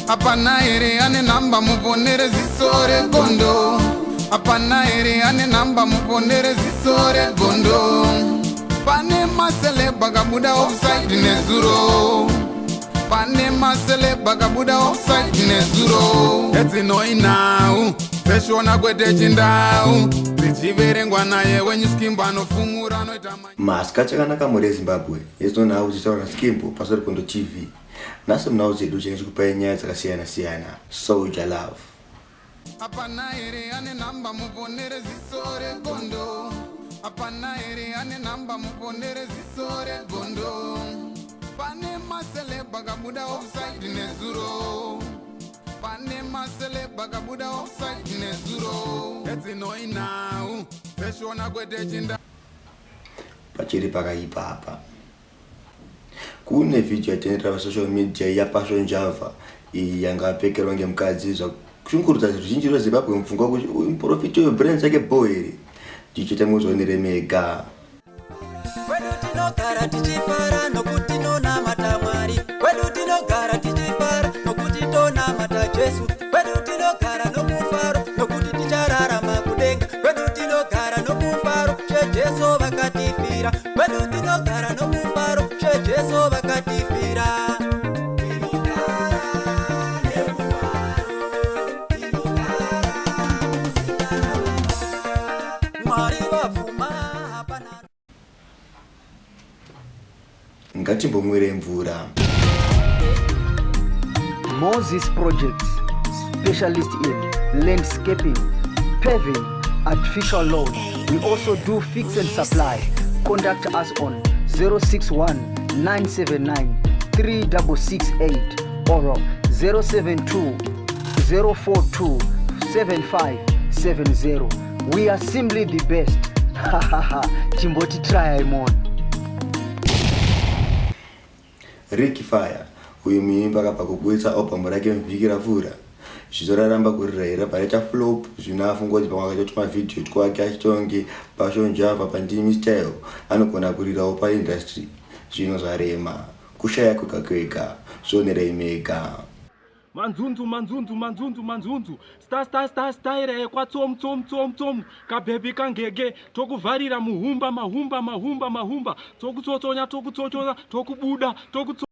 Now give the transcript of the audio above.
Hapana here ane nhamba muponere ziso regondo? Hapana here ane nhamba muponere ziso regondo? Pane maceleb akabuda offside nezuro. Pane maceleb akabuda offside nezuro. Edzinoi nhau dzeshona kwete chindau dzichiverengwa naye wenyu skimbo anofumura anoita Masikati akanaka mhuri yeZimbabwe, yedzo nhau dzichitaurwa naSkimbo paSori Kondo TV. Nhasi munhau dzedu tinenge tichikupai nyaya dzakasiyana siyana. Soldier Love. Hapana here ane nhamba muponere ziso regondo? Hapana here ane nhamba muponere ziso regondo? Pane maceleb akabuda offside nezuro. Pane maceleb akabuda offside nezuro. Edzinoi nhau dzeshona kwete chinda. Pachiri pakaipa apa. Kune video yatenderera pasocial media yaPassion Java iyi yanga apfekerwa ngemukadzi zvakushungurudza ruzhinji rweZimbabwe mupfungwa kuti uyu muprofita uyu brain dzake bho here tichiita muzvionere mega. Kwedu tinogara tichifara nokuti tinonamata Mwari. Kwedu tinogara tichifara nokuti tonamata Jesu. Kwedu tinogara nomufaro nokuti tichararama kudenga. Kwedu tinogara nomufaro she Jesu vakatifira. Kwedu tinogara nomufaro she Jesu vakatifira. Mwari vabvuma hapana Ngatimbomwirei mvura. Moses Projects, specialist in landscaping, paving, artificial lawn. We also do fix and supply. Contact us on 061 979 3668 or 072 042 7570. We are simply the best. Chimboti try imona. Ricky Fire uyu muimbi akabva kuburitsa album rake muvhiki rapfuura zvizo raramba kurira here rabva raita flop zvino afunga kuti pamwe akaita tumavhidhiyo twake achitonge Passion Java pandimi style anogona kurirawo paindustry zvino zvarema kushaya kwega kwega zvionerei mega. Manzunzu manzunzu manzunzu manzunzu sta sta sta staira yekwa tsom tsom tsom tsom kabhebhi kangege tokuvharira muhumba mahumba mahumba mahumba tokutsotsonya tokutsotsonya tokubuda tokutso.